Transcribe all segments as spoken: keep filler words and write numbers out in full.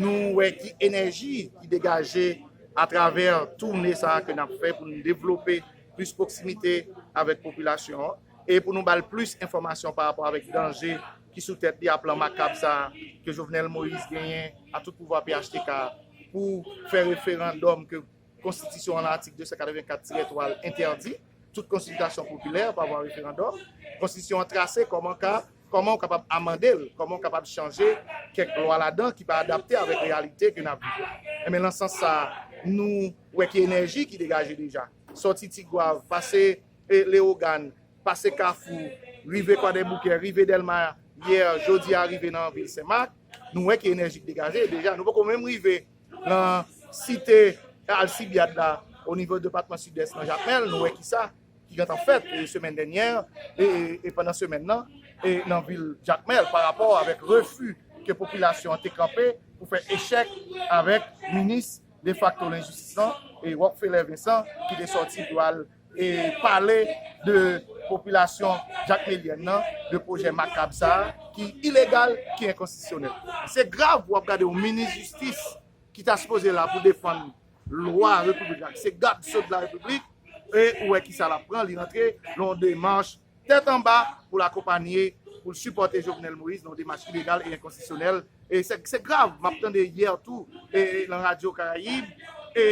Nou wè ki enèji ki degaje atravè toune sa a ke n ap fè pou nou devlope plis pwoksimite avèk popilasyon an e pou nou ba l plis enfòmasyon pa rapò avèk danje ki sou tèt li a plan makab sa a ke Jovenel Moïse genyen a tout pouvwa P H T K pou fè referandòm ke konstitisyon an nan atik de san katrevenkat tire twa l entèdi tout konsiltasyon popilè pa vwa referandòm. Konstitisyon an trase kòman ka kòman w kapab amande l, kòman w kapab chanje kèk lwa ladan ki pa adapte avèk reyalite ke n ap viv la. Enben, nan sans sa a, nou wè ki enèji ki degaje deja. Sòti Tigwav, pase e, Lewogàn, pase Kafou, rive Kwadèboukè, rive Dèlma, yè, jodi a rive nan vil Senmak, nou wè ki enèji k degaje deja. Nou poko menm rive nan site Alcibiade la, o nivo depatman Sidès nan Jakmèl, nou wè kisa ki gentan fèt e semèn dènyè e, e, e pandan semèn nan e nan vil Jakmèl pa rapò avèk refi ke popilasyon an te kanpe pou fè echèk avèk minis defakto lenjistis lan e Rockfeller Vincent ki te sòti pou al e pale de popilasyon jakmelyèn nan de pwojè makab sa a ki ilegal, ki enkonstitisyonèl. Se grav w ap gade yon minis jistis ki ta sipoze la pou defann lwa repiblik la, ki se gad so de la repiblik, e ou wè kisa l ap pran, li rantre nan yon demach tèt anba pou l akonpanye, pou l sipòte Jovenel Moïse nan yon demach ilegal e enkonstitisyonèl. E se, se grav, m ap tande yè tou e, e, nan Radyo Karayib, e,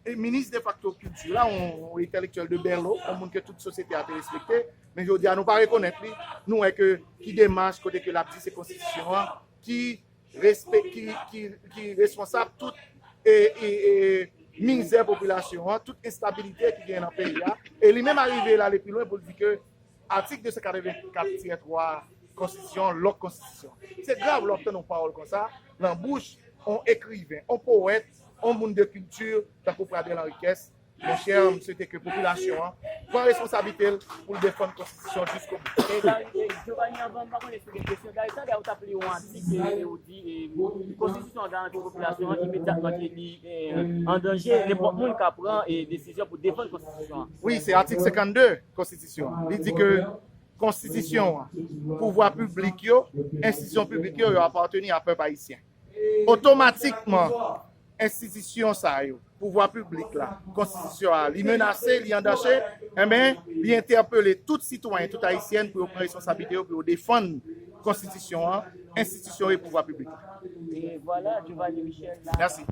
e minis defakto kilti la, yon, yon entèlektyèl de bèlo, yon moun ke tout sosyete a te respekte, men jodi a nou pa rekonèt li, nou wè ke ki demach kote ke l ap di se konstitisyon an ki respe, ki, ki, ki responsab tout e, e, e, mizè popilasyon an, tout enstabilite ki genyen nan peyi a. E li menm arive l ale pi lwen pou l di ke atik de san katrevenkat tire twa konstitisyon, lòk konstitisyon. Se grav lè w ap tande yon pawòl konsa nan bouch yon ekriven, yon powèt, yon moun de kilti tankou Pradel Henriquez. Monchè, m swete ke popilasyon an pran responsablite l pou l defann konstitisyon jiskobou. E Gary, e Giovanni, anvan, m pa konnen si w gen kesyon. Gary, talè a ou t ap li yon atik e, e ou di e, konstitisyon an garanti popilasyon an imedyatman ke li e, an danje. Nenpòt moun ka pran e, desizyon pou defann konstitisyon an. Wi, se atik senkannde konstitisyon an. Li di ke konstitisyon an, pouvwa piblik yo, enstitisyon piblik yo, yo apateni a pèp ayisyen. Otomatikman, enstitisyon sa yo, pouvwa piblik la, konstitisyon an, li menase, li an danje, enben, li entèpele tout sitwayen, tout ayisyèn pou yo pran responsablite yo, pou yo defann konstitisyon an, enstitisyon e pouvwa piblik la. E vwala, Giovanni Michel la. Mèsi.